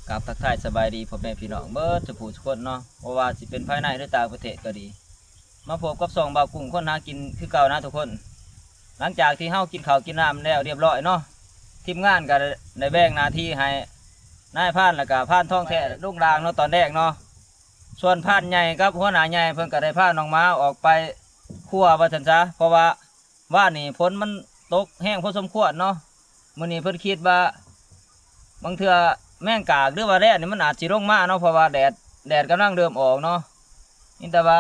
ກາບທັກທາຍສະບາຍດີພໍ່ແມ່ພີ່ນ້ອງເບິດສູ່ຜູ້ສູ່ຄົນເນາະ, ບໍ່ວ່າຊິເປັນພາຍໃນ ຫຼື ຕ່າງປະເທດກໍດີ, ມາພົບກັບຊ່ອງບ່າວກຸ້ງຄົນຫາກິນຄືເກົ່ານະທຸກຄົນ. ຫຼັງຈາກທີ່ເຮົາກິນເຂົ້າກິນນ້ຳແລ້ວລຽບຮ້ອຍເນາະ, ທີມງານກໍໄດ້ແບ່ງໜ້າທີ່ໃຫ້ນາຍພານ ແລ້ວກໍພານທອງແທ້ລົງດາງເນາະ ຕອນແລງເນາະ. ສ່ວນພານໃຫຍ່ກັບຫົວໜ້າໃຫຍ່ເພິ່ນກໍໄດ້ພານ້ອງໝາອອກໄປຄົວວ່າຊັ້ນຊະ, ເພາະວ່າວານນີ້ຝົນມັນຕົກແຮງພໍສົມຄວນເນາະ. ມື້ນີ້ເພິ່ນຄິດວ່າບາງເທື່ອແມງກາກ ຫຼືວ່າແລນນີ້ມັນອາດຊິລົງມາເນາະ, ເພາະວ່າແດດ ແດດກຳລັງເລີ່ມອອກເນາະ. ມີແຕ່ວ່າ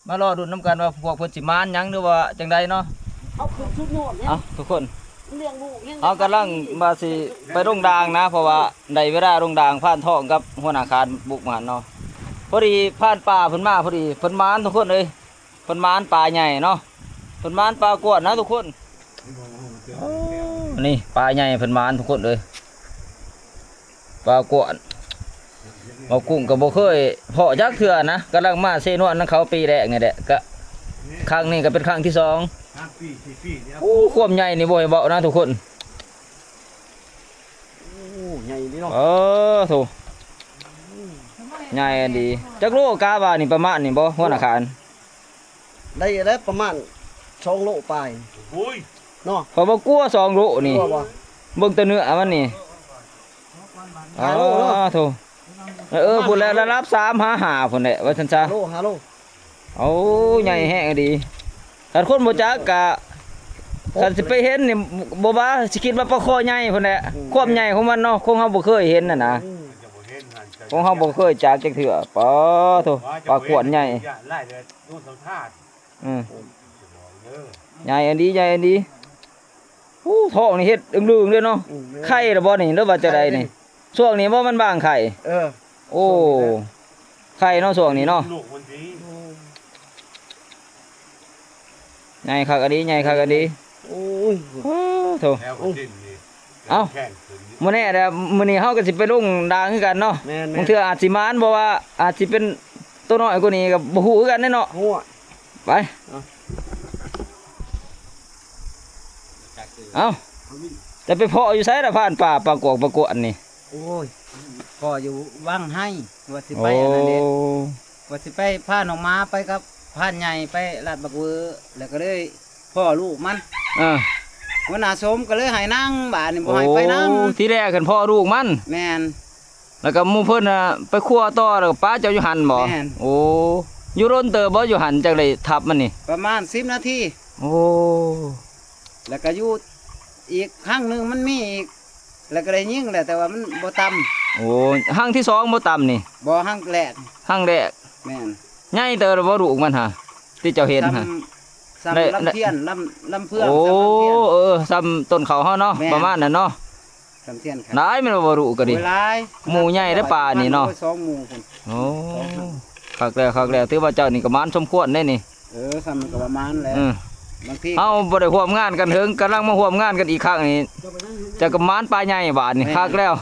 ມາລໍລຸ້ນນຳກັນວ່າພວກເພິ່ນຊິໝານຫຍັງ ຫຼືວ່າຈັ່ງໃດເນາະ. ເຮົາຂຶ້ນສຸດຍອດແລ້ວ ເອົ້າ ທຸກຄົນ ມັນລ້ຽງລູກແຮງ ເຮົາກຳລັງວ່າຊິໄປລົງດາງນະ, ເພາະວ່າໄດ້ເວລາລົງດາງ ພານທອງກັບຫົວໜ້າຄານບຸກມາຫັ້ນເນາະ. ພໍດີພານປ່າເພິ່ນມາພໍດີ ເພິ່ນໝານທຸກຄົນເອີຍ. ເພິ່ນໝານປາໃຫຍ່ເນາະ, ເພິ່ນໝານປາກວນນະທຸກຄົນ. ໂອ້ ນີ້ປາໃຫຍ່ເພິ່ນໝານທຸກຄົນເອີຍ, ປາກວນ. ບ່າວກຸ້ງກໍບໍ່ເຄີຍເພາະຈັກເທື່ອນະ, ກຳລັງມາເຊນວນນຳເຂົາປີແລກນີ້ແຫຼະ, ກະຄັ້ງນີ້ກໍເປັນຄັ້ງທີສອງ. ໂອ້ ຄວາມໃຫຍ່ນີ້ບໍ່ໃຫ້ເວົ້ານະທຸກຄົນ. ໂອ້ ໃຫຍ່ດີເນາະ. ເອີ ໂທ້ ໃຫຍ່ອັນດີ. ຈັກໂລກະວ່ານີ້ ປະມານນີ້ບໍ່ ຫົວໜ້າຄານ? ໄດ້ແລ້ວປະມານສອງໂລປາຍ. ໂອ້ຍ ເນາະ, ຂ້ອຍບໍ່ກົວສອງໂລນີ້. ກົວບໍ່? ເບິ່ງແຕ່ເນື້ອມັນນີ້. ຫ້າໂລເນາະ. ອໍ ໂທ້ ເອີ ພຸ້ນແຫຼະ ລະດັບສາມຫາຫ້າພຸ້ນແຫຼະ ວ່າຊັ້ນຊະ. ໂລ ຫ້າໂລ. ໂອ້ ໃຫຍ່ແຮງອີ່ຫຼີ. ຄັນຄົນບໍ່ຈັກກະ ຄັນຊິໄປເຫັນນີ້ ບໍ່ວ່າຊິຄິດວ່າປາຄໍໃຫຍ່ພຸ້ນແຫຼະ. ອືມ ຄວາມໃຫຍ່ຂອງມັນເນາະ, ຄົນເຮົາບໍ່ເຄີຍເຫັນຫັ້ນນະ. ອືມ ຄົນເຮົາບໍ່ເຄີຍຈັກຈັກເທື່ອ. ປາໂທ້ ປາກວນໃຫຍ່. ອືມ ໃຫຍ່ອັນດີ ໃຫຍ່ອັນດີ. ໂອ້ ທ້ອງນີ້ເຮັດອຶງລຶງເດ້ເນາະ. ອືມ ໄຂ່ລະບໍ່ນີ້ ຫຼືວ່າຈັ່ງໃດນີ້? ຊ່ວງນີ້ບໍ່ ມັນວາງໄຂ່. ເອີ ໂອ້ ຊ່ວງນີ້ແຫຼະ ໄຂ່ເນາະ ຊ່ວງນີ້ເນາະ. ໂອ້ ໃຫຍ່ຄັກອີ່ຫຼີ ໃຫຍ່ຄັກອີ່ຫຼີ. ໂອ້ຍ ໂອ້ໂທ້. ເອົ້າ ມື້ແນ່ແຫຼະ ມື້ນີ້ເຮົາກໍຊິໄປລົງດາງຄືກັນເນາະ. ແມ່ນໆ ບາງເທື່ອອາດຊິໝານ ບໍ່ວ່າອາດຊິເປັນໂຕນ້ອຍກວ່ານີ້ກໍບໍ່ຮູ້ຄືກັນເດ້ເນາະ. ໂອ້ຍ ໄປ ເອົາ ເອົາ ຈະໄປເພາະຢູ່ໃສລະ ພານປ່າ ປາກວກ ປາກວນນີ້? ໂອ້ຍ ພໍ່ຢູ່ວັງໄຮ ວ່າຊິໄປ ໂອ້ ອັນນັ້ນເດ້ ວ່າຊິໄປພານ້ອງໝາໄປກັບພານໃຫຍ່ໄປລາດບັກເວີ ແລ້ວກໍເລີຍພໍ້ລູກມັນ. ເອີ ຫົວໜ້າສົມກໍເລີຍໃຫ້ນັ່ງ ບາດນີ້ບໍ່ໃຫ້ໄປນຳ. ໂອ້ ທີແລກຫັ້ນພໍ້ລູກມັນ. ແມ່ນ. ແລ້ວກໍໝູ່ເພິ່ນນະໄປຄົວຕໍ່ ແລ້ວກໍປະເຈົ້າຢູ່ຫັ້ນບໍ? ແມ່ນ. ໂອ້ ຢູ່ດົນເຕີບບໍ ຢູ່ຫັ້ນ ຈັ່ງໄດ້ທັບມັນນີ້? ປະມານສິບນາທີ. ໂອ້ ແລ້ວກໍຢູ່ອີກຄັ້ງໜຶ່ງມັນມີອີກ ແລ້ວກໍໄດ້ຍິງແຫຼະ ແຕ່ວ່າມັນບໍ່ຕຳ. ໂອ້ ຄັ້ງທີສອງບໍ່ຕຳນີ້? ບໍ່ ຄັ້ງແລກ. ຄັ້ງແລກ. ແມ່ນ. ໃຫຍ່ເຕີບແລ້ວບໍ່ລູກມັນຫາ ທີ່ເຈົ້າເຫັນຫາ? ສ່ຳ ສ່ຳລຳທຽນ ລຳ ລຳເພື່ອງ. ໂອ້ ສ່ຳລຳທຽນ ເອີ ສ່ຳຕົ້ນເຂົ້າເຮົາເນາະ. ແມ່ນ. ປະມານນັ້ນເນາະ. ສ່ຳທຽນໄຂ່ ຫຼາຍແມ່ນບໍ່ລູກກໍດີ? ໂອ້ຍ ຫຼາຍ ໝູ່ໃຫຍ່ເດ້ປານີ້ເນາະ. ສອງໝູ່ພຸ້ນ. ໂອ້ ຄັກແລ້ວ ຄັກແລ້ວ ຖືວ່າເຈົ້ານີ້ກໍໝານສົມຄວນເດ້ນີ້. ເອີ ສ່ຳນີ້ກໍປະມານແຫຼະ. ເອີ ບາງທີເຮົາບໍ່ໄດ້ຮ່ວມງານກັນເຖິງ ກຳລັງມາຮ່ວມງານກັນອີກຄັ້ງນີ້ ເຈົ້າກໍໝານປາໃຫຍ່ບາດນີ້. ແມ່ນ. ຄັກແລ້ວ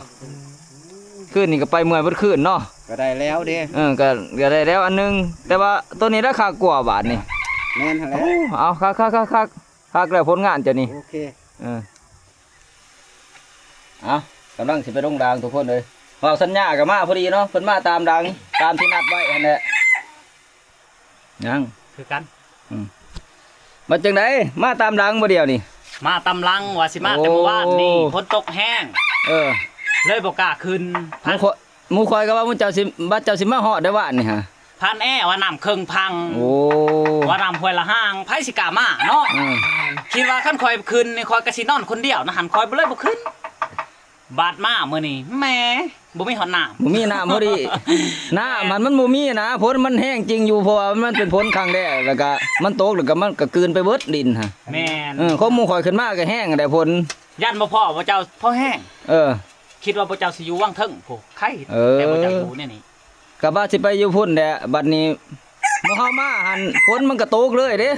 ຄືນນີ້ກໍໄປເມື່ອຍເບິດຄືນເນາະ. ກໍໄດ້ແລ້ວເດ້. ເອີ ກໍ ກໍໄດ້ແລ້ວອັນໜຶ່ງ ແຕ່ວ່າໂຕນີ້ລະຄັກກວ່າບາດນີ້. ແມ່ນຫັ້ນແຫຼະ. ໂອ້ ເອົາ ຄັກໆໆໆ ຄັກແລ້ວຜົນງານເຈົ້ານີ້. ໂອເຄ. ເອີ ເອົາ ກຳລັງຊິໄປລົງດາງທຸກຄົນເອີຍ. ເວົ້າສັນຍາກໍມາພໍດີເນາະ ເພິ່ນມາຕາມດາງ ຕາມທີ່ນັດໄວ້ຫັ້ນແຫຼະ. ຍັງ ຄືກັນ. ອືມ ມັນຈັ່ງໃດ ມາຕາມດາງບໍ່ດຽວນີ້? ມາຕາມຫຼັງ ວ່າຊິມາແຕ່ມື້ວານນີ້. ໂອ້ ຝົນຕົກແຮງ. ເອີ ເລີຍບໍ່ກ້າຂຶ້ນ. ໝູ່ຂ້ອຍ ໝູ່ຂ້ອຍກໍວ່າໝູ່ເຈົ້າຊິ ບັດເຈົ້າຊິມາຮອດໃດວານນີ້ຫາ. ພັນແອວ່ານ້ຳເຄິ່ງພັງ. ໂອ້ ວ່ານ້ຳຫ້ວຍລະຫາງ ໃຜຊິກ້າມາເນາະ. ເອີ ຄິດວ່າຄັນຂ້ອຍຂຶ້ນນີ້ ຂ້ອຍກໍຊິນອນຄົນດຽວນະຫັ້ນ ຂ້ອຍບໍ່ເລີຍບໍ່ຂຶ້ນ. ບາດມາມື້ນີ້ ແໝ ບໍ່ມີຮອດນ້ຳ ບໍ່ມີນ້ຳພໍດີ. ນ້ຳຫັ້ນມັນບໍ່ມີນະ ຝົນມັນແຮງຈິງຢູ່ ເພາະວ່າມັນເປັນຝົນຄັ້ງແລກ ແລ້ວກະມັນຕົກ ແລ້ວກະມັນກະກືນໄປເບິດດິນຫະ. ແມ່ນ. ເອີ ຂອງໝູ່ຂ້ອຍຂຶ້ນມາກະແຮງໄດ໋ຝົນ. ຢ້ານບໍ່ພໍພວກເຈົ້າພໍແຮງ. ເອີ ຄິດວ່າພວກເຈົ້າຊິຢູ່ວັງເທິງພຸ້ນ ໄຄ. ເອີ ແຕ່ພວກເຈົ້າຢູ່ໃນນີ້ ກະວ່າຊິໄປຢູ່ພຸ້ນແຫຼະ. ບັດນີ້ໝູ່ເຮົາມາຫັ້ນ ຝົນມັນກະຕົກເລີຍເດ້.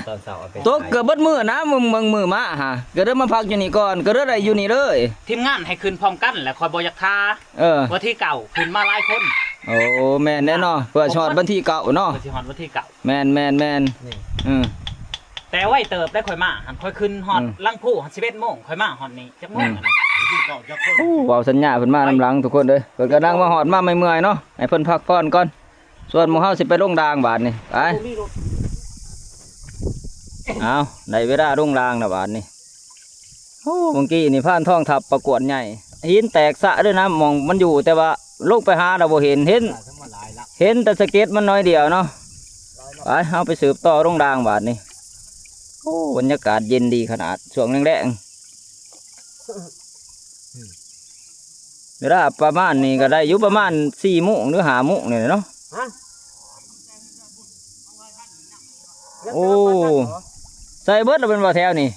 ຕົກເກືອບເບິດມື້ນະ ມື້ ບາງມື້ມາຫາ ກະເລີຍມາພັກຢູ່ນີ້ກ່ອນ ກະເລີຍໄດ້ຢູ່ນີ້ເລີຍ. ທີມງານໃຫ້ຂຶ້ນພ້ອມກັນແຫຼະ ຂ້ອຍບໍ່ຢາກຖ້າ. ເອີ ວັນທີເກົ້າຂຶ້ນມາຫຼາຍຄົນ. ໂອ້ ແມ່ນແຫຼະເນາະ ເພື່ອຊິຮອດວັນທີເກົ້າເນາະ. ເພື່ອຊິຮອດວັນທີເກົ້າ. ແມ່ນໆໆ. ນີ້ ອືມ ແຕ່ໄວເຕີບໄດ໋ ຂ້ອຍມາຫັ້ນ ຂ້ອຍຂຶ້ນຮອດ ອືມ ຫຼັງພູຫັ້ນ ສິບເອັດໂມງ ຂ້ອຍມາຮອດນີ້ ຈັກໂມງ ອືມ ອັນນີ້ ໂອ້ ເວົ້າສັນຍາເພິ່ນມານຳຫຼັງທຸກຄົນເອີຍ. ເພິ່ນກຳລັງມາຮອດມາເມື່ອຍໆເນາະ ໃຫ້ເພິ່ນພັກຜ່ອນກ່ອນ. ສ່ວນໝູ່ເຮົາຊິໄປລົງດາງບາດນີ້ ໄປ. ເອົາ ໄດ້ເວລາລົງດາງແລ້ວບາດນີ້. ໂອ້ ເມື່ອກີ້ນີ້ພານທອງທັບປາກວດໃຫຍ່ ຫີນແຕກຊະເດ້ນະ ໝ່ອງມັນຢູ່ ແຕ່ວ່າລົງໄປຫາລະບໍ່ເຫັນ ເຫັນ ເຫັນແຕ່ສະເກັດມັນໜ້ອຍດຽວເນາະ. ໄປ ເຮົາໄປສືບຕໍ່ລົງດາງບາດນີ້. ໂອ້ ບັນຍາກາດເຢັນດີຂະໜາດ ຊ່ວງແລງໆ ເວລາປະມານນີ້ກໍໄດ້ຢູ່ ປະມານສີ່ໂມງ ຫຼື ຫ້າໂມງນີ້ແຫຼະເນາະ. ຮະ? ໂອ້ ໃສ່ເບິດແລ້ວແມ່ນບໍ່ແຖວນີ້?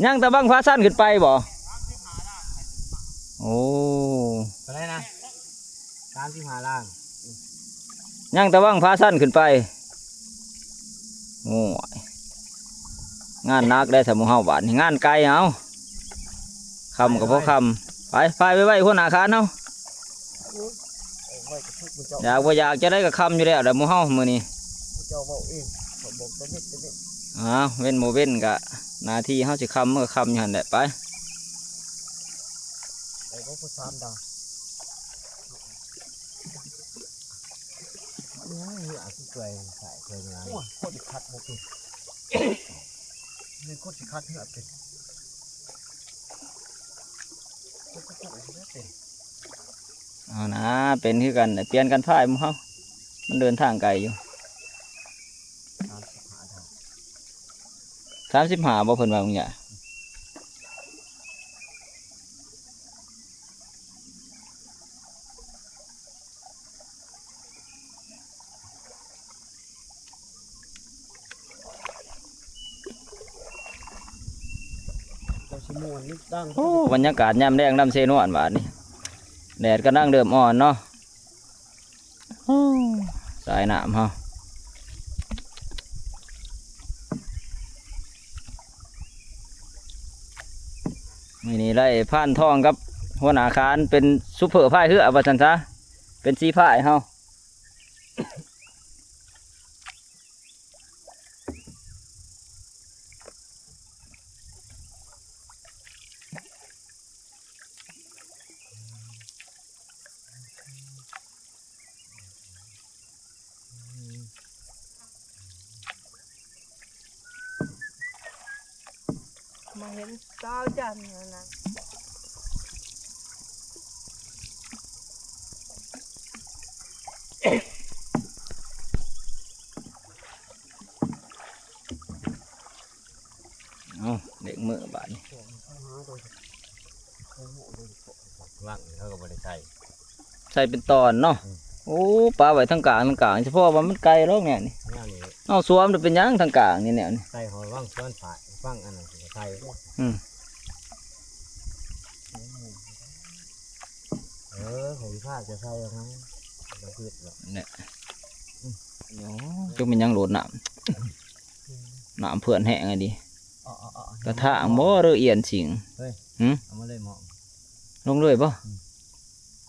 ຍັງແຕ່ບັ້ງພາຊັນຂຶ້ນໄປບໍ່? ໂອ້ ເທົ່າໃດນະ? ສາມສິບຫ້າລ້ານ. ຍັງແຕ່ວັງພາຊັນຂຶ້ນໄປ. ໂອ້ຍ ງານໜັກໄດ໋ ສະໝູ່ເຮົາບາດນີ້ ງານໄກເອົາ. ຄ່ຳກໍບໍ່ຄ່ຳ ໄປ ໄປໄວໆ ຫົວໜ້າຄານເຮົາ. ຢາກບໍ່ຢາກຈະໄດ້ກໍຄ່ຳຢູ່ແລ້ວແຫຼະໝູ່ເຮົາມື້ນີ້. ເຈົ້າເວົ້າເອງ ຂ້ອຍບອກແຕ່ເວັນແຕ່ເວັນ. ອ້າວ ເວັນບໍ່ເວັນກະໜ້າທີ່ເຮົາຊິຄ່ຳ ມັນກໍຄ່ຳຢູ່ຫັ້ນແຫຼະ ໄປ. ໄປບໍ່ ຜູ້ສາມດາວ. ໂອ້ຍ ໂຄດຊິຂັດບໍ່ເປັນ ນີ້ໂຄດຊິຂັດເຮືອເປັນ. ເອົານາ ເປັນຄືກັນແຫຼະ ປ່ຽນກັນພາຍໝູ່ເຮົາ ມັນເດີນທາງໄກຢູ່. ສາມສິບຫ້າ ບໍ່ ເພິ່ນວ່າບາງຢ່າງ. ໂອ້ ບັນຍາກາດຍາມແລງນຳເຊນວນບາດນີ້ ແດດກຳລັງເລີ່ມອ່ອນເນາະ. ໂອ້ ສາຍນ້ຳເຮົາ ມື້ນີ້ໄດ້ພານທອງກັບຫົວໜ້າຄານເປັນຊຸບເພີພາຍເຮືອວ່າຊັ້ນຊະ ເປັນສີພາຍເຮົາ. ມາເຫັນສາວຈັນຫັ້ນນະ. ເອົາ ເດັກມື້ບາດນີ້ ວັງເຮົາກໍບໍ່ໄດ້ໃສ່ ໃສ່ເປັນຕອນເນາະ. ອືມ ໂອ້ ປະໄວ້ທາງກາງ ທາງກາງ ສະເພາະວ່າມັນໄກດອກແນວນີ້ ແນວນີ້. ເອົາ ສວມແລ້ວເປັນຫຍັງທາງກາງນີ້ແນວນີ້ ໃສ່ຫອຍວັງສວນຝ້າຍ ວັງອັນນັ້ນກໍໃສ່. ອືມ ເອີ ໃຫ້ພາຈະໃສ່ນະ ບໍ່ຄືດດອກ ແນ່. ອືມ ໂອ້ ຈັກແມ່ນຫຍັງໂຫຼດນ້ຳ ນ້ຳເພື່ອນແຮງອີ່ຫຼີ. ກະຖາງບໍ່ ຫຼື ອ່ຽນສິງ? ເຮີ້ຍ ຫື? ເອົາມາເລີຍໝໍ້ ລົງເລີຍບໍ່? ອື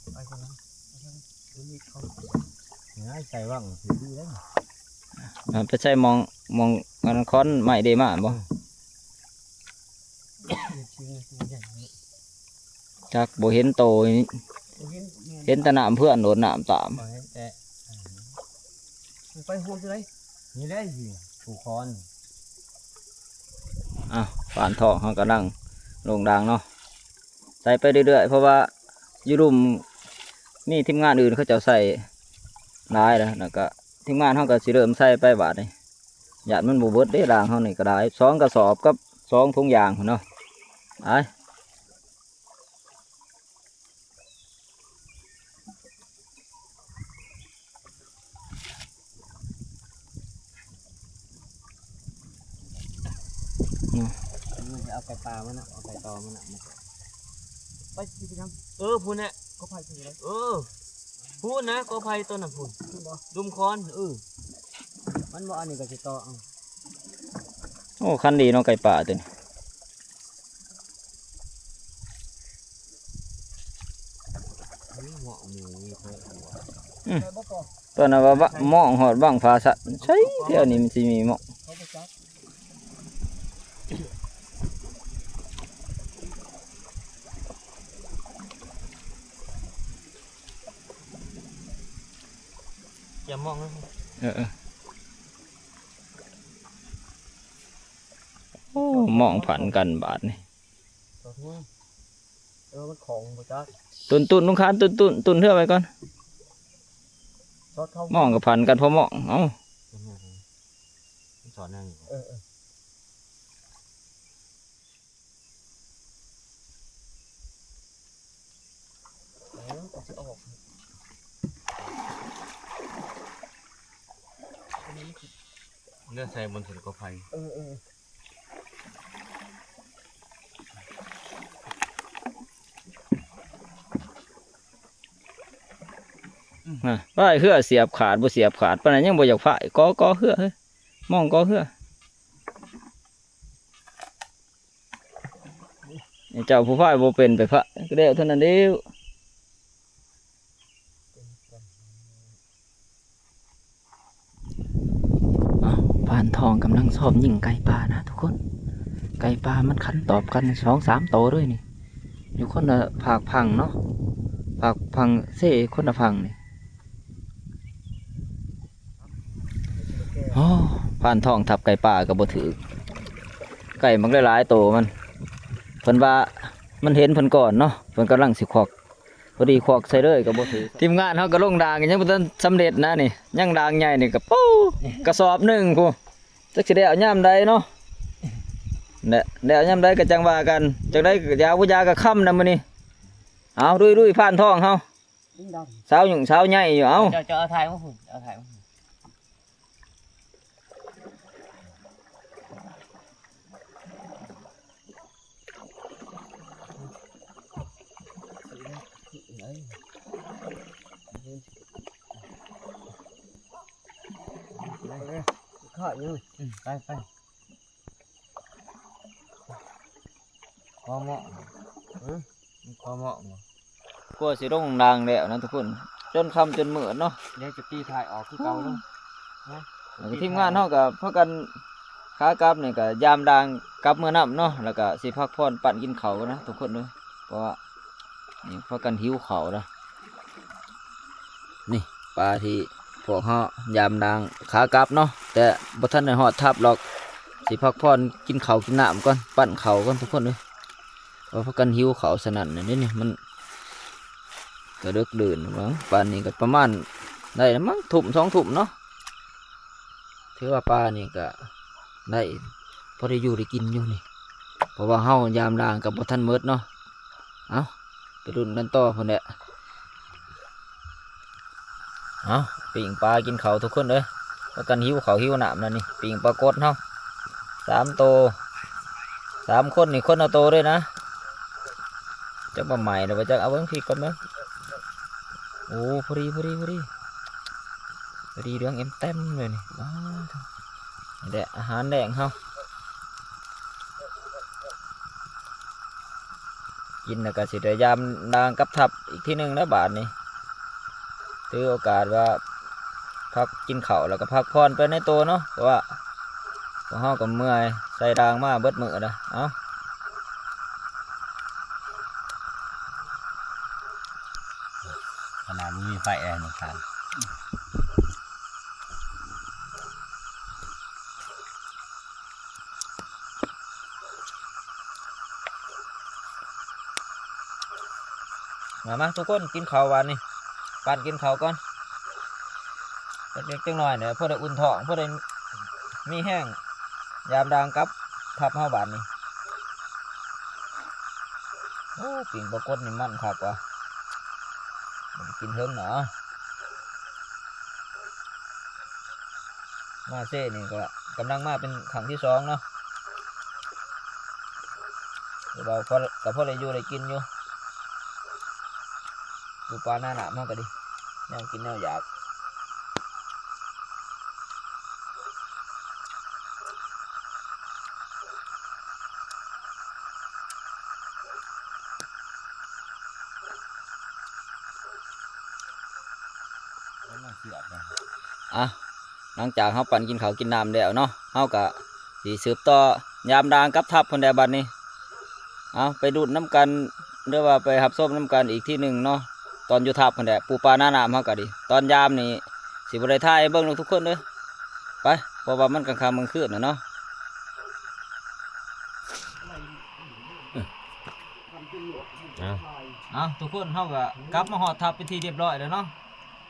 ມ ໄປກ່ອນນະ ໃສ່ວັງຊິດີເດ້. ອ່າ ໄປໃສ່ໝ່ອງ ໝ່ອງອັນຄ້ອນໄມ້ເດມາບໍ່? ອືມ ຈັກບໍ່ເຫັນໂຕ ບໍ່ເຫັນ ແມ່ນ ເຫັນແຕ່ນ້ຳເພື່ອນໂດດນ້ຳຕາມ ຂ້ອຍເຫັນແຕ່ ໄປໂຮມຢູ່ໃດ? ນີ້ແຫຼະ ຜູ້ຄອນ. ອ້າວ ຟານທອງເຮົາກຳລັງລົງດາງເນາະ ໃສ່ໄປເລື້ອຍໆ ເພາະວ່າຢູ່ລຸ່ມມີທີມງານອື່ນເຂົາເຈົ້າໃສ່ຫຼາຍແລ້ວ ແລ້ວກະທີມງານເຮົາກະຊິເລີ່ມໃສ່ໄປບາດນີ້. ຢ້ານມັນບໍ່ເບິດເດ້ ດາງເຮົານີ້ກະໄດ້ ສອງກະສອບກັບສອງຖົງຢາງພຸ້ນເນາະ ໄປ. ເອົາໄກ່ປ່າມານະ ເອົາໄກ່ຕໍ່ມານະ ໄປຊິໄປນຳ. ເອີ ພຸ້ນແຫຼະ ກໍໄຜ່ຖືໄດ້. ເອີ ພຸ້ນນະ ກໍໄຜ່ຕົ້ນນັ້ນພຸ້ນ ພຸ້ນບໍ່? ລຸ່ມຄອນ ເອີ ມັນບໍ່ອັນນີ້ກໍຊິຕໍ່ເອົາ. ໂອ້ ຄັນດີເນາະ ໄກ່ປ່າຕົວນີ້. ອືມ ຕອນນັ້ນວ່າ ມອງຮອດບັ້ງພາຊະ ໃສແຖວນີ້ມັນຊິມີໝໍ້. ເຂົາບໍ່ຈັກ ເຂົາບໍ່ຈັກ ເຂົາບໍ່ຈັກ. ຢ່າມອງນະ ເອີໆ ໂອ້ ມອງຜັນກັນບາດນີ້ ເອີ ມັນຂອງບໍ່ຈັກ ຕຸນໆ ລຸງຄານ ຕຸນໆ ຕຸນເຮືອໄວ້ກ່ອນ ຊອດເຂົ້າ ມອງກໍຜັນກັນພໍມອງ ເອົ້າ ມັນສອດແນວນີ້ ເອີໆ ເອີ ມັນຊິອອກ ເລືອກໃສ່ບົນເຖິງກໍໄຜ່ ເອີໆ ອືມ ພາຍເຮືອສຽບຂາດບໍ່ສຽບຂາດປານໃດ ຍັງບໍ່ຢາກພາຍ ກໍ ກໍເຮືອເຮີ້ຍ ມອງກໍເຮືອ ເຈົ້າຜູ້ພາຍບໍ່ເປັນໄປພາຍ ກໍແລ້ວເທົ່ານັ້ນເດ້ວ. ອ້າວ ພານທອງກຳລັງຊອບຍິງໄກ່ປ່ານະທຸກຄົນ ໄກ່ປ່າມັນຂັນຕອບກັນສອງສາມໂຕເລີຍນີ້ ຢູ່ຄົນລະພາກຝັ່ງເນາະ ພາກຝັ່ງເຊຄົນລະຝັ່ງນີ້. ໂອ້ ພານທອງທັບໄກ່ປ່າກໍບໍ່ຖືກ ໄກ່ບັກຫຼາຍໆໂຕມັນ ເພິ່ນວ່າມັນເຫັນເພິ່ນກ່ອນເນາະ ເພິ່ນກຳລັງຊິຄວັກ ພໍດີຄວັກໃສ່ເລີຍກໍບໍ່ຖືກ ທີມງານເຮົາກໍລົງດາງ ຍັງບໍ່ທັນສຳເລັດນະນີ້ ຍັງດາງໃຫຍ່ນີ້ກໍ ໂອ້ ກະສອບໜຶ່ງພຸ້ນ ຈັກຊິໄດ້ເອົາຍາມໃດເນາະ ແຫຼະ ໄດ້ເອົາຍາມໃດກໍຈັ່ງວ່າກັນ ຈັ່ງໃດກໍຢາບໍ່ຢາກໍຄ່ຳນະມື້ນີ້ ເອົາ ລຸຍໆ ພານທອງເຮົາ ສາວຫຍຸ້ງສາວໃຫຍ່ຢູ່ ເອົາ ເຈົ້າ ເຈົ້າເອົາຖ່າຍມາພຸ້ນ ເອົາຖ່າຍມາພຸ້ນ ຂ້າຍັງ ອືມ ໄປ ໄປ ພໍເໝາະ ຮະ ມັນພໍເໝາະບໍ່ ກວ່າຊິລົງດາງແລ້ວນະທຸກຄົນ ຈົນຄ່ຳຈົນມືດເນາະ ດຽວຈະຕີຖ່າຍອອກຄືເກົ່າເນາະ ແລ້ວກໍທີມງານເຮົາກໍພາກັນ ຂາກັບນີ້ກໍຢາມດາງກັບເມືອນຳເນາະ ແລ້ວກໍຊິພັກຜ່ອນປັ້ນກິນເຂົ້ານະທຸກຄົນເດີ ເພາະວ່ານີ້ພາກັນຫິວເຂົ້ານະ ນີ້ປາທີ່ພວກເຮົາຢາມດາງຂາກັບເນາະ ແຕ່ບໍ່ທັນໄດ້ຮອດທັບດອກ ຊິພັກຜ່ອນກິນເຂົ້າກິນນ້ຳກ່ອນ ປັ້ນເຂົ້າກ່ອນທຸກຄົນເດີ. ວ່າພາກັນຫິວເຂົ້າສະນັ້ນແຫຼະເດນີ້ ມັນກະເດິກເດີນ ປານນີ້ກະປະມານໄດ້ລະມັ້ງ ທຸ່ມສອງທຸ່ມເນາະ ຖືວ່າປານີ້ກະໄດ້ ພໍໄດ້ຢູ່ໄດ້ກິນຢູ່ນີ້ ເພາະວ່າເຮົາຢາມດາງກະບໍ່ທັນໝົດເນາະ ເອົ້າ ໄປລຸ້ນກັນຕໍ່ພຸ້ນແຫຼະ. ເອົາ ປີ້ງປາກິນເຂົ້າທຸກຄົນເອີຍ ພາກັນຫິວເຂົ້າຫິວນ້ຳແລ້ວນີ້ ປີ້ງປາກົດເຮົາສາມໂຕ ສາມຄົນນີ້ຄົນລະໂຕເລີຍນະ ຈັກວ່າໃໝ່ແລ້ວບໍ່ຈັກ ເອົາເບິ່ງພີ້ກ່ອນເບິ່ງ ໂອ້ ພໍດີ ພໍດີ ພໍດີ ພໍດີເຫຼືອງເອັມແຕ້ມເລີຍນີ້ ວ້າວ ນີ້ແຫຼະອາຫານແລງເຮົາ ກິນແລ້ວກໍຊິໄດ້ຢາມນາງກັບທັບອີກທີໜຶ່ງແລ້ວບາດນີ້ ຖືໂອກາດວ່າພັກກິນເຂົ້າແລ້ວກໍພັກຜ່ອນໄປໃນໂຕເນາະ ເພາະວ່າພວກເຮົາກໍເມື່ອຍ ໃສ່ດາງມາເບິດມື້ແລ້ວ ເອົ້າ ຂະໜາດບໍ່ມີໄຟແອຍັງຂາຍ. ມາ ມາ ທຸກຄົນ ກິນເຂົ້າບາດນີ້ ປັ້ນກິນເຂົ້າກ່ອນ ຈັກເລັກຈັກນ້ອຍແຫຼະ ພໍໄດ້ອຸ່ນທ້ອງ ພໍໄດ້ມີແຮງ ຢາມດາງກັບທັບເຮົາບາດນີ້. ໂອ້ ປີ້ງປາກົດນີ້ມັນຄັກວ່າ ບໍ່ໄດ້ກິນເຖິງເນາະ. ມາເຊນີ້ກໍກຳລັງມາເປັນຄັ້ງທີສອງເນາະ ແຕ່ວ່າພໍ ກໍພໍໄດ້ຢູ່ໄດ້ກິນຢູ່ ຢູ່ປ່ານານ້ຳເຮົາກໍດີ ແນວກິນແນວຢາກ. ອ່ະ ຫຼັງຈາກເຮົາປັ້ນກິນເຂົ້າກິນນ້ຳແລ້ວເນາະ ເຮົາກະຊິສືບຕໍ່ຍາມດາງກັບທັບພຸ້ນແຫຼະບັດນີ້. ເອົາ ໄປລຸ້ນນຳກັນ ຫຼືວ່າໄປຮັບຊົມນຳກັນອີກທີໜຶ່ງເນາະ ຕອນຢູ່ທັບພຸ້ນແຫຼະ ປູປານານ້ຳເຮົາກະດີ ຕອນຍາມນີ້ ຊິ ຊິບໍ່ໄດ້ຖ່າຍໃຫ້ເບິ່ງດອກທຸກຄົນເດີ ໄປ ເພາະວ່າມັນກາງຄ່ຳກາງຄືນແລ້ວເນາະ. ເອົາ ເອົາ ທຸກຄົນ ເຮົາກໍກັບມາຮອດທັບເປັນທີ່ຮຽບຮ້ອຍແລ້ວເນາະ.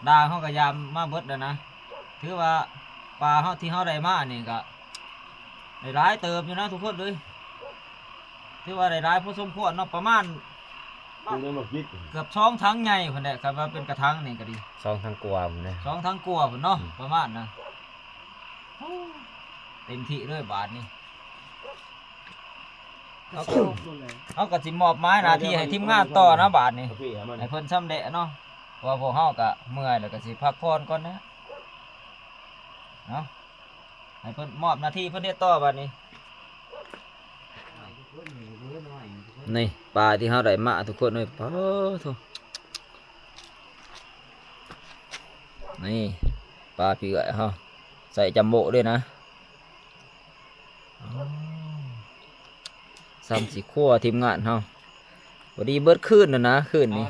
ດາງເຮົາກໍຢາມມາເບິດແລ້ວນະ ຖືວ່າປາເຮົາທີ່ເຮົາໄດ້ມານີ້ກໍໄດ້ຫຼາຍເຕີບຢູ່ນະທຸກຄົນເອີຍ. ຖືວ່າໄດ້ຫຼາຍພໍສົມຄວນເນາະ ປະມານເກືອບສອງຖັງໃຫຍ່ພຸ້ນແຫຼະ ຄັນວ່າເປັນກະຖັງນີ້ກໍດີ ສອງຖັງກວ່າພຸ້ນນະ ສອງຖັງກວ່າພຸ້ນເນາະ ອືມ ປະມານນະ. ໂອ້ ເຕັມທີ່ເລີຍບາດນີ້ ເຮົາກໍ ເຮົາກໍຊິມອບໝາຍໜ້າທີ່ໃຫ້ທີມງານຕໍ່ນະບາດນີ້ ໃຫ້ເພິ່ນຊຳແຫຼະເນາະ ເພາະວ່າພວກເຮົາກໍເມື່ອຍ ແລ້ວກໍຊິພັກຜ່ອນກ່ອນນະ ເນາະ. ໃຫ້ເພິ່ນມອບໜ້າທີ່ເພິ່ນເຮັດຕໍ່ບາດນີ້. ນີ້ປາທີ່ເຮົາໄດ້ມາທຸກຄົນເອີຍ ປາໂທ້ ນີ້ປາພີ່ເອື້ອຍເຮົາ ໃສ່ຈັມໂບ້ເດ້ນະ. ອໍ ຊ່ຳຊິຄົວທີມງານເຮົາ ພໍດີເບິດຄືນນັ້ນນະ ຄືນນີ້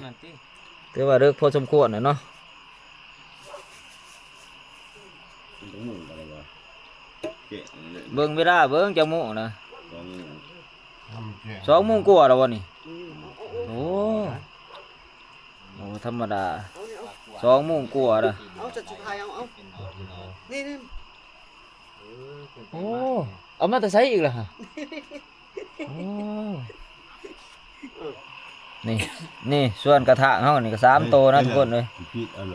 ຖືວ່າເລິກພໍສົມຄວນແລ້ວເນາະ. ເບິ່ງເວລາເບິ່ງຈັກໂມງນະ ສອງໂມງກວ່າແລ້ວບໍ່ນີ້. ໂອ້ ໂອ້ ທຳມະດາ ສອງໂມງກວ່າລະ. ເອົາ ຈັດສຸດທ້າຍເອົາ ເອົາ ນີ້ ນີ້ ໂອ້ ເອົາມາແຕ່ໃສອີກລະຫະ? ໂອ້ ນີ້ ນີ້ ສ່ວນກະຖາງເຮົານີ້ກໍສາມໂຕນະທຸກຄົນເອີຍ.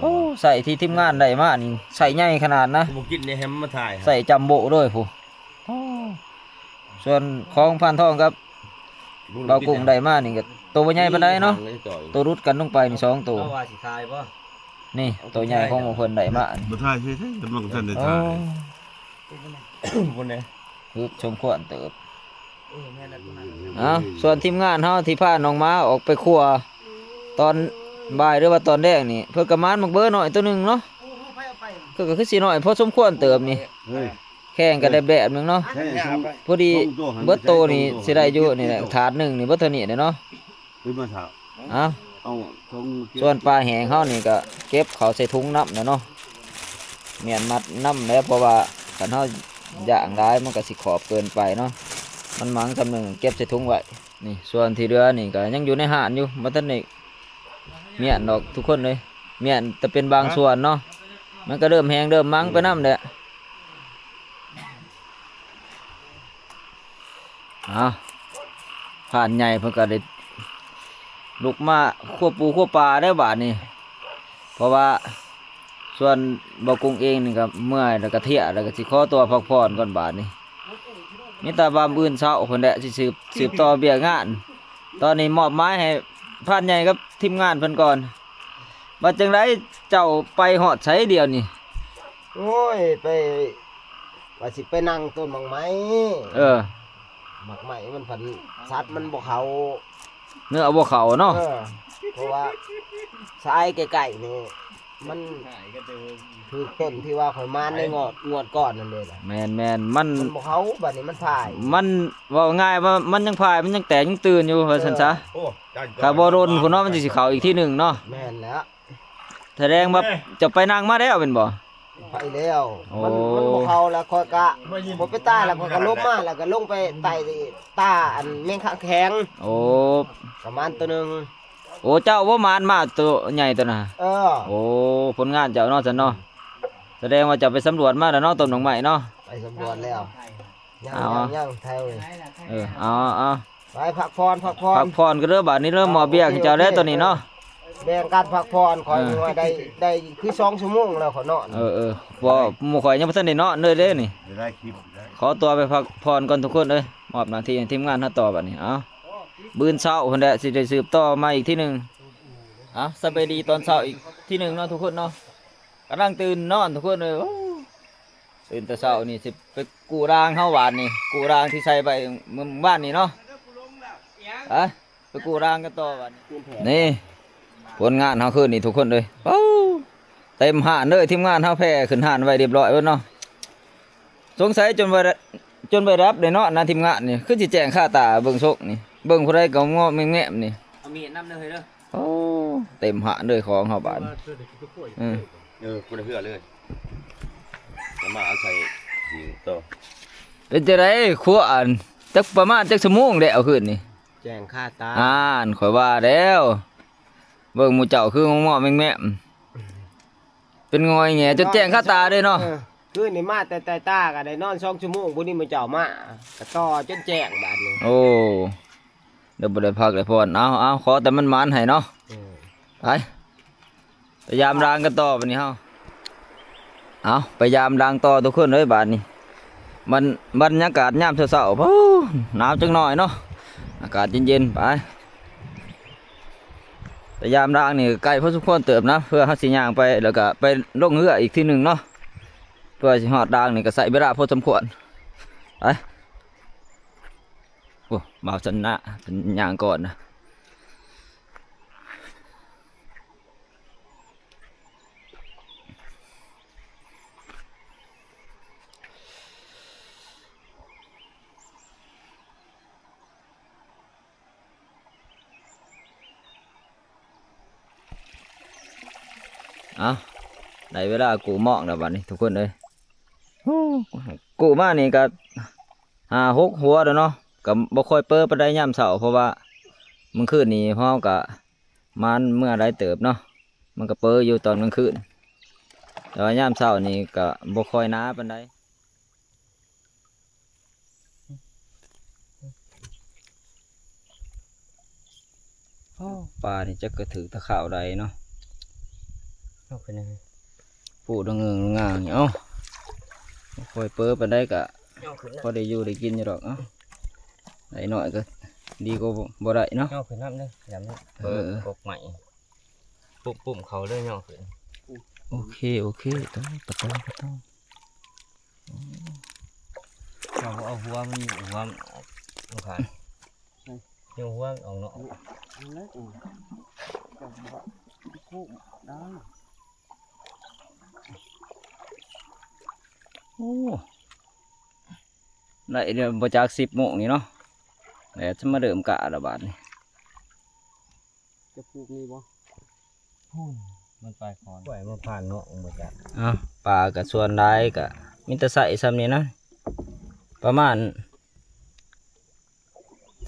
ໂອ້ ໄສ້ທີ່ທີມງານໄດ້ມານີ້ ໄສ້ໃຫຍ່ຂະໜາດນະ ບໍ່ກິນໃນແຮມມາຖ່າຍ ໄສ້ຈັມໂບ້ເລີຍພຸ້ນ. ໂອ້ ສ່ວນຂອງພານທອງກັບບ່າວກຸ້ງໄດ້ມານີ້ກໍໂຕບໍ່ໃຫຍ່ປານໃດເນາະ ໂຕຫຼຸດກັນລົງໄປນີ້ສອງໂຕ. ເຮົາວ່າຊິຂາຍບໍ່? ນີ້ໂຕໃຫຍ່ຂອງໝູ່ເພິ່ນໄດ້ມານີ້ ບໍ່ຖ່າຍໃສ່ໃສ ກຳລັງທັນໄດ້ຖ່າຍ ໂອ້ ພຸ້ນເດ້ ຄືສົມຄວນເຕີບ. ເອີ ແມ່ນແລ້ວ ເອົາ ສ່ວນທີມງານເຮົາທີ່ພານ້ອງໝາອອກໄປຄົວຕອນບ່າຍ ຫຼືວ່າຕອນແລງນີ້ ເພິ່ນກໍໝານໝາກເບີນ້ອຍໂຕໜຶ່ງເນາະ. ເອີ ເພິ່ນກໍຄືຊິນ້ອຍພໍສົມຄວນເຕີບນີ້ ເຮີ້ຍ ແຂ້ງກໍແດບໆໜຶ່ງເນາະ. ພໍດີເບິດໂຕນີ້ຊິໄດ້ຢູ່ນີ້ແຫຼະ ຖາດໜຶ່ງນີ້ເບິດເທົ່ານີ້ແຫຼະເນາະ. ເອົາ ເອົາ ສ່ວນປາແຫ້ງເຮົານີ້ກໍເກັບເຂົ້າໃສ່ຖົງນຳແລ້ວເນາະ ມ້ຽນມັດນຳແຫຼະ ເພາະວ່າຄັນເຮົາຍ່າງຫຼາຍມັນກໍຊິຂອບເກີນໄປເນາະ ມັນໝັງສ່ຳໜຶ່ງເກັບໃສ່ຖົງໄວ້. ນີ້ ສ່ວນທີ່ເຫຼືອນີ້ກໍຍັງຢູ່ໃນຮ້ານຢູ່ ບໍ່ທັນໄດ້ມ້ຽນດອກທຸກຄົນເອີຍ ມ້ຽນແຕ່ເປັນບາງສ່ວນເນາະ ມັນກໍເລີ່ມແຫ້ງເລີ່ມມັງໄປນຳແຫຼະ. ເອົາ ພານໃຫຍ່ເພິ່ນກໍໄດ້ລຸກມາຄົວປູຄົວປາແລ້ວບາດນີ້ ເພາະວ່າສ່ວນບ່າວກຸ້ງເອງນີ້ກໍເມື່ອຍ ແລ້ວກໍເພຍ ແລ້ວກໍຊິຂໍຕົວພັກຜ່ອນກ່ອນບາດນີ້. ມີແຕ່ວ່າມື້ອື່ນເຊົ້າພຸ້ນແຫຼະ ຊິສືບ ສືບຕໍ່ວຽກງານ. ຕອນນີ້ມອບໝາຍໃຫ້ພານໃຫຍ່ກັບທີມງານເພິ່ນກ່ອນ. ວ່າຈັ່ງໃດ ເຈົ້າໄປຮອດໃສດຽວນີ້? ໂອ້ຍ ໄປ ວ່າຊິໄປນັ່ງຕົ້ນໝາກໄມ້. ເອີ ໝາກໄມ້ມັນພັນ ສັດມັນບໍ່ເຂົ້າ ເນື້ອບໍ່ເຂົ້າເນາະ. ເອີ ເພາະວ່າສາຍໃກ້ໆນີ້ ມັນຖືກຕົ້ນທີ່ວ່າຂ້ອຍມາໃນງວດ ງວດກ່ອນນັ້ນເດ້ລະ. ແມ່ນໆ ມັນ ມັນບໍ່ເຂົ້າ ບາດນີ້ມັນພາຍ. ມັນ ເວົ້າງ່າຍວ່າມັນຍັງພາຍ ມັນຍັງແຕກຍັງຕື່ນຢູ່ ວ່າຊັ້ນຊະ. ເອີ ຖ້າບໍ່ດົນພຸ້ນເນາະ ມັນຊິເຂົ້າອີກທີໜຶ່ງເນາະ. ແມ່ນແລ້ວ. ສະແດງວ່າເຈົ້າໄປນັ່ງມາແລ້ວແມ່ນບໍ່? ໄປແລ້ວ. ໂອ້ ມັນ ມັນບໍ່ເຂົ້າແລ້ວ ຂ້ອຍກະບໍ່ໄປຕາຍແລ້ວ ຂ້ອຍກະລົງມາ ແລ້ວກະລົງໄປໄຕ່ຕາອັນແມງຄະແຂງ. ໂອ້ ປະມານໂຕໜຶ່ງ. ໂອ້ ເຈົ້າບໍ່ມານມາໂຕໃຫຍ່ໂຕນັ້ນ? ເອີ ໂອ້ ຜົນງານເຈົ້າເນາະ ຊັ້ນເນາະ. ສະແດງວ່າເຈົ້າໄປສຳຫຼວດມາແລ້ວເນາະ ຕົ້ນໝາກໄມ້ເນາະ. ໄປສຳຫຼວດແລ້ວ. ຍັງ ເອົາ ຍັງ ຍັງ ແຖວນີ້. ເອີ ເອົາ ເອົາ ໄປພັກຜ່ອນ ພັກຜ່ອນ ພັກຜ່ອນກັນເດີ ບາດນີ້ເລີ່ມມອບວຽກໃຫ້ເຈົ້າແລ້ວ ໂອເຄ ໂອເຄ ຕອນນີ້ເນາະ. ແບ່ງກັນພັກຜ່ອນ ຂ້ອຍ ເອີ ວ່າໄດ້ ໄດ້ຄືສອງຊົ່ວໂມງແລ້ວ ຂ້ອຍນອນ. ເອີ ເອີ ບໍ່ ໝູ່ຂ້ອຍຍັງບໍ່ທັນໄດ້ນອນເລີຍເດ້ນີ້. ໄດ້ຄລິບ ຂໍຕົວໄປພັກຜ່ອນກ່ອນທຸກຄົນເອີຍ. ມອບໜ້າທີ່ໃຫ້ທີມງານເຮົາຕໍ່ບາດນີ້. ເອົາ ມື້ເຊົ້າພຸ້ນແຫຼະ ຊິໄດ້ສືບຕໍ່ມາອີກທີໜຶ່ງ. ເອົາ ສະບາຍດີຕອນເຊົ້າອີກທີໜຶ່ງເນາະທຸກຄົນເນາະ. ກຳລັງຕື່ນນອນທຸກຄົນເອີຍ. ໂອ້ ຕື່ນແຕ່ເຊົ້ານີ້ຊິໄປກູ້ຣາງເຮົາວານນີ້ ກູ້ຣາງທີ່ໃສ່ໄປມື້ວານນີ້ເນາະ. ອະ ໄປກູ້ຣາງກັນຕໍ່ວານນີ້. ນີ້ຜົນງານເຮົາຄືນນີ້ທຸກຄົນເອີຍ. ໂອ້ ເຕັມຮ້ານເລີຍ ທີມງານເຮົາແຜ່ຂຶ້ນຮ້ານໄວ້ຮຽບຮ້ອຍເບິດເນາະ. ສົງໄສຈົນວ່າ ຈົນໄປດັບໄດ້ເນາະນະ ທີມງານນີ້ ຄືຊິແຈ້ງຄາຕາເບິ່ງຊົກນີ້ ເບິ່ງຜູ້ໃດກໍງໍ້ແງ້ມໆນີ້. ເອົາມີດນຳເດີເຮີ້ຍເດີ. ໂອ້ ເຕັມຮ້ານເລີຍຂອງເຮົາບາດນີ້. ເອີ ເອີ ຄົນລະເຮືອເລີຍ. ມາເອົາໃສ່ດິນຕໍ່. ເປັນຈັ່ງໃດ? ຄົວອັນ ຈັກປະມານຈັກຊົ່ວໂມງແລ້ວຄືນນີ້? ແຈ້ງຄາຕາ. ອ່ານ ຂ້ອຍວ່າແລ້ວ ເບິ່ງໝູ່ເຈົ້າຄືງອແງມໆ ເປັນງອຍແງຈົນແຈ້ງຄາຕາເດ້ເນາະ. ເອີ ຄືນນີ້ມາແຕ່ໃຕ້ຕາກໍໄດ້ນອນສອງຊົ່ວໂມງ ຜູ້ນີ້ໝູ່ເຈົ້າມາກໍຕໍ່ຈົນແຈ້ງບາດນີ້. ໂອ້ ໄດ້ບໍ່ໄດ້ພັກໄດ້ຜ່ອນ. ເອົາ ເອົາ ຂໍແຕ່ມັນໝານໃຫ້ເນາະ. ເອີ ໄປ ໄປຢາມລາງກັນຕໍ່ບາດນີ້ເຮົາ. ເອົາ ໄປຢາມລາງຕໍ່ທຸກຄົນເອີຍບາດນີ້. ບັນ ບັນຍາກາດຍາມເຊົ້າໆ ໂອ້ ໜາວຈັກໜ້ອຍເນາະ ອາກາດເຢັນໆ. ໄປ ໄປຢາມລາງນີ້ໄກພໍສົມຄວນເຕີບນະ ເພື່ອເຮົາຊິຍ່າງໄປ ແລ້ວກໍໄປລົງເຮືອອີກທີໜຶ່ງເນາະ. ເພື່ອຊິຮອດລາງນີ້ກໍໃຊ້ເວລາພໍສົມຄວນ. ໄປ ໂອ້ ບ່າວຊະນະເປັນຍ່າງກ່ອນນະ. ເອົາ ໄດ້ເວລາກູ້ມອງແລ້ວບາດນີ້ທຸກຄົນເອີຍ. ໂອ້ ກູ້ມານີ້ກໍຫ້າຫົກຫົວແລ້ວເນາະ ກໍບໍ່ຄ່ອຍເປີປານໃດຍາມເຊົ້າ ເພາະວ່າມື້ຄືນນີ້ພວກເຮົາກໍມານເມືອຫຼາຍເຕີບເນາະ ມັນກໍເປີຢູ່ຕອນກາງຄືນ ແຕ່ວ່າຍາມເຊົ້ານີ້ກໍບໍ່ຄ່ອຍໜາປານໃດ. ໂອ້ ປານີ້ຈັກກະຖືກຕະຂາວໃດເນາະ. ເອົາຂຶ້ນ ປູດງເງືອງງາງນີ້. ເອົ້າ ບໍ່ຄ່ອຍເປີປານໃດກະພໍໄດ້ຢູ່ໄດ້ກິນຢູ່ດອກ. ເອົ້າ ໄດ້ໜ້ອຍກໍດີກວ່າບໍ່ໄດ້ເນາະ. ເອົາຂຶ້ນນຳເດີ ດຳນີ້. ເອີ ກົກໃໝ່ ປຸ້ມໆ ເຂົ້າເລີຍ ເອົາຂຶ້ນ. ໂອເຄ ໂອເຄ ຕ້ອງ ປະຕ້ອງ ປະຕ້ອງ. ເຈົ້າບໍ່ເອົາຫົວມັນ ຫົວມັນອອກ ລູກຄ້າ. ໃສ່ ຍົກຫົວມັນອອກເນາະ. ອັນນັ້ນເອງ ເຈົ້າບໍ່ຄຸມໄດ້. ໂອ້ ໄດ້ເດີ ບໍ່ຈັກສິບໂມງນີ້ເນາະ ແດດຈະມາເລີ່ມກະລະບາດນີ້. ຈະປູກນີ້ບໍ່? ພຸ້ນ ມັນປາຍຄອນ ໄວ້ມາຜ່ານເນາະ ບໍ່ຈັກ. ເອົ້າ ປາກະສ່ວນຫຼາຍກະມີແຕ່ໃຊ້ຊ່ຳນີ້ນະ ປະມານ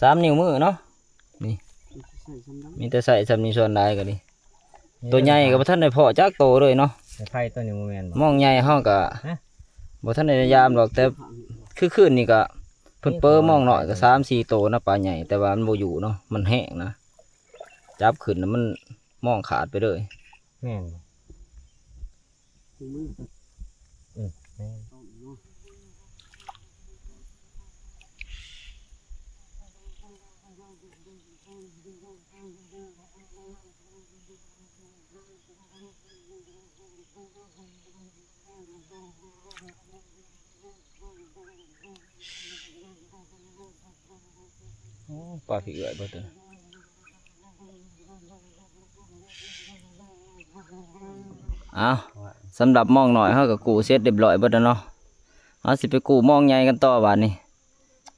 ສາມນິ້ວມືເນາະ. ນີ້ ມີແຕ່ໃຊ້ຊ່ຳນີ້ ສ່ວນຫຼາຍກະດີ. ໂຕໃຫຍ່ກະບໍ່ທັນໄດ້ພໍ້ຈັກໂຕເລີຍເນາະ. ໄຟໂຕນີ້ບໍ່ແມ່ນບໍ່? ມອງໃຫຍ່ເຮົາກະ ຮະ? ບໍ່ທັນໄດ້ຍາມດອກ ແຕ່ຄືຄືນນີ້ກະເພິ່ນເປີມອງນ້ອຍກະສາມສີ່ໂຕນະ ປາໃຫຍ່ ແຕ່ວ່າມັນບໍ່ຢູ່ເນາະ ມັນແຫ້ງນະ. ຈັບຂຶ້ນແລ້ວມັນມອງຂາດໄປເລີຍ. ແມ່ນບໍ່? ເອີ ແມ່ນ. ໂອ້ ປາຂີ້ເອື້ອຍເບິດເລີຍ. ເອົ້າ ສຳລັບມອງນ້ອຍເຮົາກໍກູ້ເສັດຮຽບຮ້ອຍເບິດແລ້ວເນາະ. ເຮົາຊິໄປກູ້ມອງໃຫຍ່ກັນຕໍ່ບາດນີ້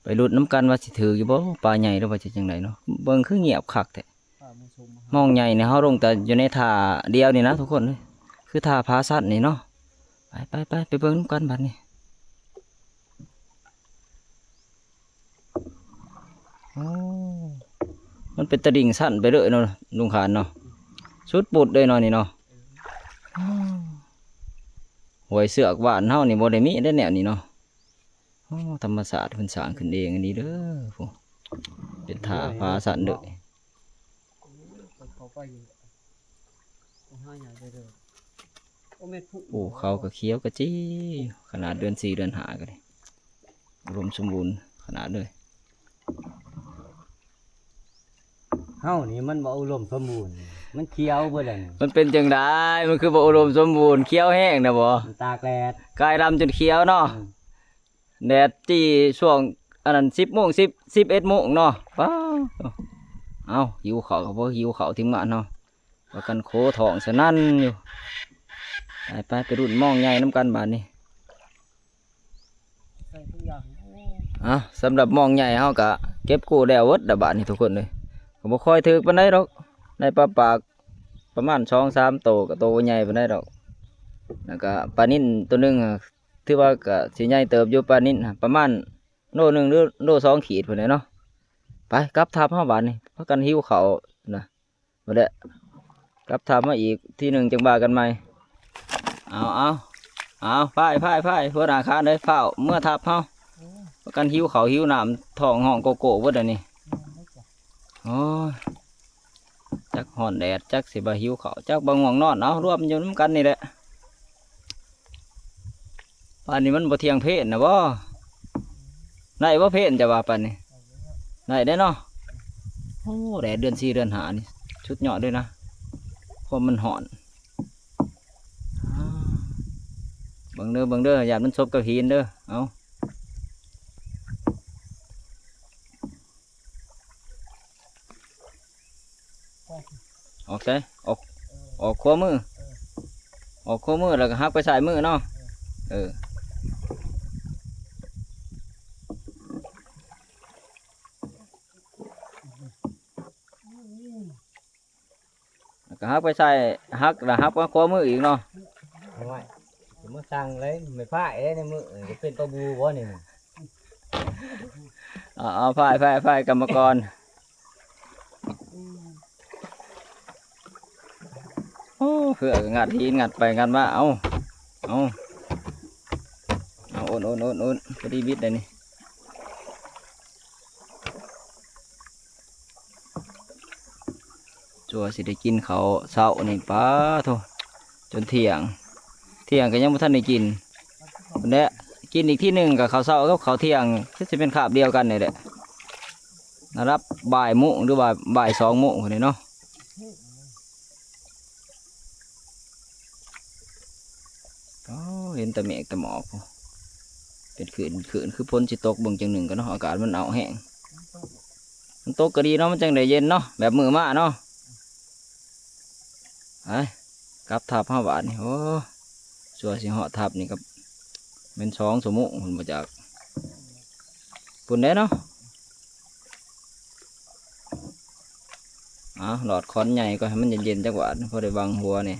ໄປລຸ້ນນຳກັນວ່າຊິຖືກຢູ່ບໍ່ ປາໃຫຍ່ ຫຼືວ່າຊິຈັ່ງໃດເນາະ. ເບິ່ງຄືງຽບຄັກແທ້. ມອງໃຫຍ່ນີ້ເຮົາລົງແຕ່ຢູ່ໃນທ່າດຽວນີ້ນະທຸກຄົນເອີຍ ຄືທ່າຜາຊັນນີ້ເນາະ. ໄປ ໄປ ໄປ ໄປເບິ່ງນຳກັນບາດນີ້. ໂອ້ ມັນເປັນຕະລິ່ງຊັນໄປເລີຍເນາະ ລຸງຂານເນາະ ສຸດປຸດເລີຍເນາະນີ້ເນາະ. ໂອ້ ຫ້ວຍເຊືອກບ້ານເຮົານີ້ບໍ່ໄດ້ມີເດ້ແນວນີ້ເນາະ. ໂອ້ ທຳມະຊາດເພິ່ນສ້າງຂຶ້ນເອງອີ່ຫຼີເດີ ໂອ້ ເປັນທ່າຜາຊັນເດີ. ໂອ້ ເຂົາກໍຂຽວກະຈີ ຂະໜາດເດືອນສີ່ເດືອນຫ້າກໍໄດ້ ອຸດົມສົມບູນຂະໜາດເລີຍ. ເຮົານີ້ມັນບໍ່ອຸດົມສົມບູນ ມັນຂຽວເບິດແລ້ວນີ້. ມັນເປັນຈັ່ງໃດ? ມັນຄືບໍ່ອຸດົມສົມບູນ ຂຽວແຮງນະບໍ? ມັນຕາກແດດ ກາຍດຳຈົນຂຽວເນາະ. ອືມ ແດດຈີ່ຊ່ວງອັນນັ້ນ ສິບໂມງ ສິບ ສິບເອັດໂມງເນາະ. ປ້າ ເອົ້າ ຫິວເຂົ້າກໍບໍ່ຫິວເຂົ້າ ທີມງານເຮົາ ພາກັນໂຄທ້ອງສະນັ້ນຢູ່. ໄປ ໄປ ໄປລຸ້ນມອງໃຫຍ່ນຳກັນບາດນີ້. ເອົ້າ ສຳລັບມອງໃຫຍ່ເຮົາກະເກັບກູ້ແລ້ວເບິດລະບາດນີ້ທຸກຄົນເອີຍ. ກໍບໍ່ຄ່ອຍຖືກປານໃດດອກ ໄດ້ປາປາກປະມານສອງສາມໂຕ ກໍໂຕບໍ່ໃຫຍ່ປານໃດດອກ. ແລ້ວກະປານິນໂຕໜຶ່ງ ຖືວ່າກໍຊິໃຫຍ່ເຕີບຢູ່ ປານິນນະ ປະມານໂລໜຶ່ງ ຫຼື ໂລສອງຂີດພຸ້ນແຫຼະເນາະ. ໄປກັບທັບເຮົາບາດນີ້ ພາກັນຫິວເຂົ້ານະ. ພຸ້ນແຫຼະ ກັບທັບມາອີກທີໜຶ່ງ ຈັ່ງວ່າກັນໃໝ່. ເອົາ ເອົາ ເອົາ ໄປ ໄປ ໄປ ຫົວໜ້າຄານເອີຍ ຟ້າວເມືອທັບເຮົາ. ພາກັນຫິວເຂົ້າຫິວນ້ຳ ທ້ອງຮ້ອງໂກໂກ້ເບິດອັນນີ້. ໂອ້ຍ ຈັກຮ້ອນແດດ ຈັກຊິວ່າຫິວເຂົ້າ ຈັກວ່າງ່ວງນອນ. ເອົາ ລວມຢູ່ນຳກັນນີ້ແຫຼະ. ປານນີ້ມັນບໍ່ທ່ຽງເພນນະບໍ່? ໄດ້ບໍ່ເພນ ເຈົ້າວ່າປານນີ້? ໄດ້ເດ້ເນາະ. ໂອ້ ແດດເດືອນສີ່ເດືອນຫ້ານີ້ສຸດຍອດເລີຍນະ ຄວາມມັນຮ້ອນ. ເບິ່ງເດີ ເບິ່ງເດີ ຢ້ານມັນສົບກັບຫີນເດີ. ເອົາ ອອກໃສ? ອອກ ເອີ ອອກຂວາມື ເອີ ອອກຂວາມື ແລ້ວກໍຫັກໄປຊ້າຍມືເນາະ. ເອີ ເອີ ແລ້ວກໍຫັກໄປຊ້າຍ ຫັກ ແລ້ວຫັກໄປຂວາມືອີກເນາະ. ໂອ້ຍ ຊິມາສັ່ງເລີຍ ໄມ້ພາຍເດ້ ໃນມືນີ້ ຈະເປັນປາບູບໍ່ນີ້? ເອົາ ເອົາ ພາຍ ພາຍ ພາຍ ກຳມະກອນ. ໂອ້ ເພື່ອກໍງັດຫີນ ງັດໄປງັດມາ. ເອົາ ເອົາ ເອົາ ໂອນ ໂອນ ໂອນ ໂອນ ພໍດີບິດໄດ້ນີ້. ຈົວຊິໄດ້ກິນເຂົ້າເຊົ້ານີ້ ປາໂທ້ ຈົນທ່ຽງ ທ່ຽງກໍຍັງບໍ່ທັນໄດ້ກິນ. ພຸ້ນແຫຼະ ກິນອີກທີໜຶ່ງກໍເຂົ້າເຊົ້າກັບເຂົ້າທ່ຽງ ຄືຊິເປັນຄາບດຽວກັນນີ້ແຫຼະ ລະດັບບ່າຍໂມງ ຫຼືວ່າບ່າຍສອງໂມງພຸ້ນເນາະ. ໂອ້ ເຫັນແຕ່ເມກແຕ່ໝອກ ເປັນຄື້ນໆ ຄືຝົນຊິຕົກ. ເບິ່ງຈັ່ງໜຶ່ງກໍເນາະ ອາກາດມັນເອົາແຮງ. ມັນຕົກກໍດີເນາະ ມັນຈັ່ງໄດ້ເຢັນເນາະ ແບບມື້ມາເນາະ. ໄປ ກັບທັບເຮົາບາດນີ້. ໂອ້ ຊົ່ວຊິຮອດທັບນີ້ກໍແມ່ນສອງຊົ່ວໂມງພຸ້ນບໍ່ຈັກ ພຸ້ນເດ້ເນາະ. ເອົາ ຫຼອດຂອນໃຫຍ່ກໍໃຫ້ມັນເຢັນໆ ຈັກບາດ ພໍໄດ້ບັງຫົວນີ້.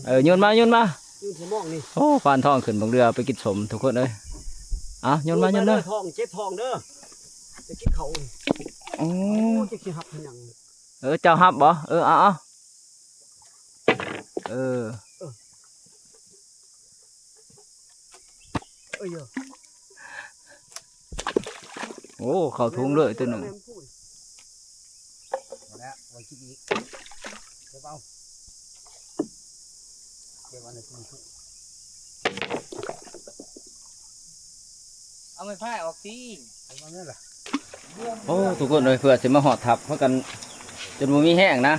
ເອີ ໂຍນມາ ໂຍນມາ ຢູ່ໃນໝອງນີ້. ໂອ້ ຟານທອງຂຶ້ນບັກເດືອໄປກິນສົ້ມ ທຸກຄົນເອີຍ. ເອົາ ໂຍນມາ ໂຍນມາ ໂຍນມາເດີ ທ້ອງເຈັບທ້ອງເດີ ຈະກິນເຂົ້າ. ໂອ້ ໂອ້ ຈະຊິຮັບເຮັດຫຍັງ? ເອີ ເຈົ້າຮັບບໍ່? ເອີ ເອົາ ເອົາ ເອີ ເອີ. ເອີຍ ໂອ້ ເຂົ້າຖົງເລີຍຕົວໜຶ່ງ. ພໍແລ້ວ ໄວ້ກິນອີກ ເກັບເອົາ ເກັບເອົາໃນຖົງ ເອົາໄມ້ພາຍອອກຕິ ເກັບເອົານັ້ນລະ. ໂອ້ ທຸກຄົນເອີຍ ເພື່ອຊິມາຮອດທັບ ພາກັນຈົນບໍ່ມີແຮງນະ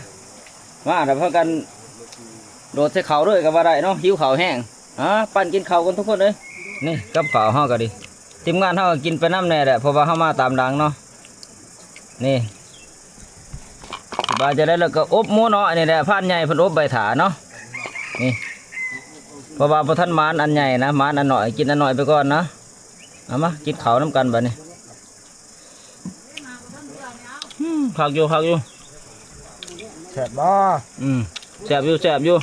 ມາແລ້ວພາກັນໂດດໃສ່ເຂົ້າເລີຍກໍວ່າໄດ້ເນາະ ຫິວເຂົ້າແຮງ. ອ່າ ປັ້ນກິນເຂົ້າກ່ອນທຸກຄົນເອີຍ. ນີ້ກັບເຂົ້າເຮົາກໍດີ ທີມງານເຮົາກໍກິນໄປນຳແດ່ແຫຼະ ເພາະວ່າເຮົາມາຕາມຫຼັງເນາະ. ນີ້ ວ່າຈະໄດ້ແລ້ວກໍອົບໝູນ້ອຍນີ້ແຫຼະ ພານໃຫຍ່ເພິ່ນອົບໄວ້ຖ້າເນາະ. ນີ້ ເພາະວ່າບໍ່ທັນໝານອັນໃຫຍ່ນະ ໝານອັນນ້ອຍ ກິນອັນນ້ອຍໄປກ່ອນນະ. ເອົາມາກິນເຂົ້ານຳກັນບາດນີ້. ອືມ ຄັກຢູ່ ຄັກຢູ່. ແຊບບໍ່? ອືມ ແຊບຢູ່ ແຊບຢູ່.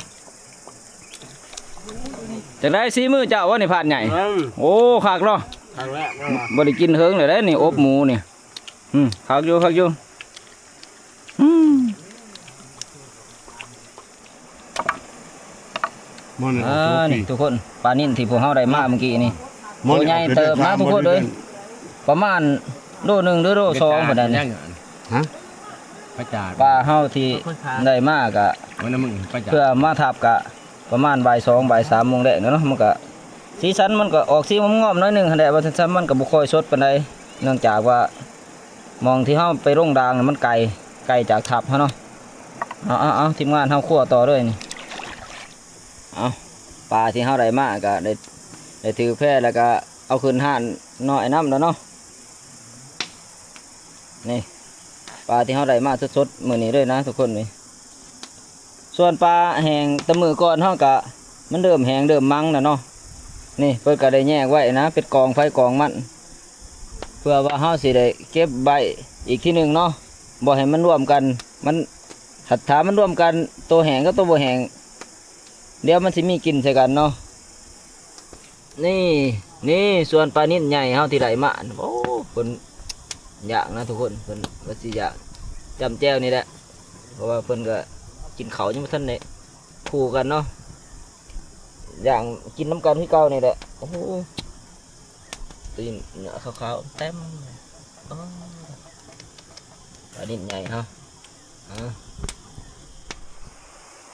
ຈັ່ງໃດ ສີມືເຈົ້າບໍ່ນີ້ ພານໃຫຍ່? ອືມ ໂອ້ ຄັກເນາະ ຄັກແລ້ວ ບໍ່ໄດ້ກິນເຫິງແລ້ວເດ້ນີ້ ອົບໝູນີ້. ອືມ ຄັກຢູ່ ຄັກຢູ່. ອືມ ໝໍນີ້ ອ່າ ໂຕ ນີ້ ທຸກຄົນ ປານິນທີ່ພວກເຮົາໄດ້ມາມື້ກີ້ນີ້ ໂຕໃຫຍ່ເຕີບນະທຸກຄົນເອີຍ ປະມານໂລໜຶ່ງ ຫຼື ໂລສອງພຸ້ນແຫຼະນີ້. ຮະ ປາເຮົາທີ່ໄດ້ມາກະ ເພື່ອມາທັບກະປະມານບ່າຍສອງ ບ່າຍສາມໂມງແລງເນາະ. ມັນກະ ສີສັນມັນກະອອກສີງອມໆ ໜ້ອຍໜຶ່ງຫັ້ນແຫຼະ ວ່າຊັ້ນຊະ ມັນກະບໍ່ຄ່ອຍສົດປານໃດ ເນື່ອງຈາກວ່າ ໝ່ອງທີ່ເຮົາໄປລົງດາງນັ້ນມັນໄກ ໄກຈາກທັບເຮົາເນາະ. ເອົາ ເອົາ ເອົາ ທີມງານເຮົາຄົວຕໍ່ເລີຍນີ້. ເອົາ ປາທີ່ເຮົາໄດ້ມາກະໄດ້ ໄດ້ຖືກແພ ແລ້ວກະເອົາຂຶ້ນຮ້ານ ນ້ອຍນຳແລ້ວເນາະ. ນີ້ ປາທີ່ເຮົາໄດ້ມາສົດໆມື້ນີ້ເລີຍນະທຸກຄົນນີ້. ສ່ວນປາແຫ້ງແຕ່ມື້ກ່ອນເຮົາກະ ມັນເລີ່ມແຫ້ງເລີ່ມມັງແລ້ວເນາະ. ນີ້ເພິ່ນກະໄດ້ແຍກໄວ້ນະ ເປັນກອງໃຜກອງມັນ ເພື່ອວ່າເຮົາຊິໄດ້ເກັບໄວ້ອີກທີໜຶ່ງເນາະ ບໍ່ໃຫ້ມັນລວມກັນ. ມັນ ຖ້າ ຖ້າມັນລວມກັນ ໂຕແຫ້ງກັບໂຕບໍ່ແຫ້ງ ດຽວມັນຊິມີກິ່ນໃສ່ກັນເນາະ. ນີ້ ນີ້ສວນປານິນໃຫຍ່ເຮົາທີ່ໄດ້ມາ. ໂອ້ ເພິ່ນຢາກນະທຸກຄົນ ເພິ່ນວ່າຊິຢາກຈ້ຳແຈ່ວນີ້ແຫຼະ ເພາະວ່າເພິ່ນກະກິນເຂົ້າຍັງບໍ່ທັນໄດ້ຄູ່ກັນເນາະ ຢ່າງກິນນຳກັນຄືເກົ່ານີ້ແຫຼະ. ໂອ້ໂຫ ຕີນເນື້ອຂາວໆເຕັມ. ໂອ້ ປານິນໃຫຍ່ເຮົາ. ເອົາ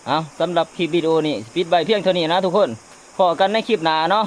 ເອົາ ສຳລັບຄລິບວິດີໂອນີ້ຊິປິດໄວ້ພຽງເທົ່ານີ້ນະທຸກຄົນ. ພໍ້ກັນໃນຄລິບໜ້າເນາະ.